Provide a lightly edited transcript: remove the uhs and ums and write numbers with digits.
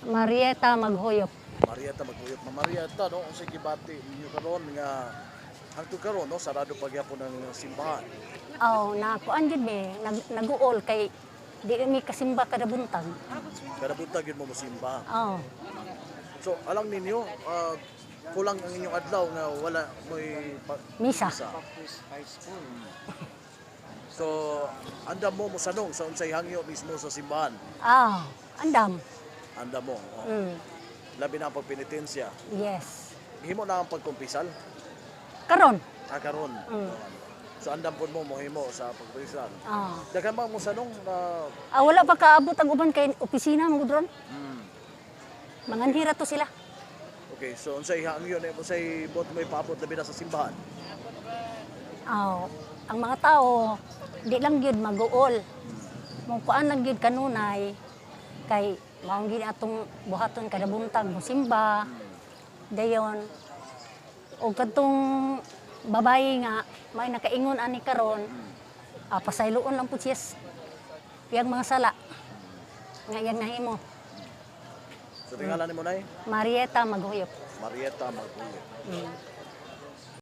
Marieta Maghuyop. Marieta Maghuyop. Ma Marieta, no, unsay gibati ninyo karon nga hangtod karon, no, sarado pa gyapon ang simbahan? Oh, na kuan jud mi, nag-uol kay di mi kasimba kada buntag. Kada buntag yun mo mosimba. Oh. So alang ninyo, kulang ang inyong adlaw nga wala mo'y Misa. Misa. So andam mo mosanong sa unsay hangyo mismo sa simbahan. Ah, andam. Andam mo. Oh. Labi na ang pagpenitensya. Yes. Himo na ang pagkumpisal. Karon. Ah, karon. So andam pud mo mohimo sa pagkumpisal. Ah. Daghan ba mo sanong na? Ah, wala pa kaabot ang uban kay opisina mo ron. Manganhira to sila. Okay, so unsay hangyo na unsay bot mo ipaabot labi na sa simbahan? Oh, ang mga tao di lang gyud mag-uol. Mo kuan lang gyud kanunay kay mao gyud atong buhaton kada buntag mosimba. Dayon og kadtong babayi nga may nakaingon ani karon, pasayloon lang pud siya iyang mga sala nga iyang nahimo. So tingala nimo, Nay? Marieta Maghuyop. Marieta Maghuyop.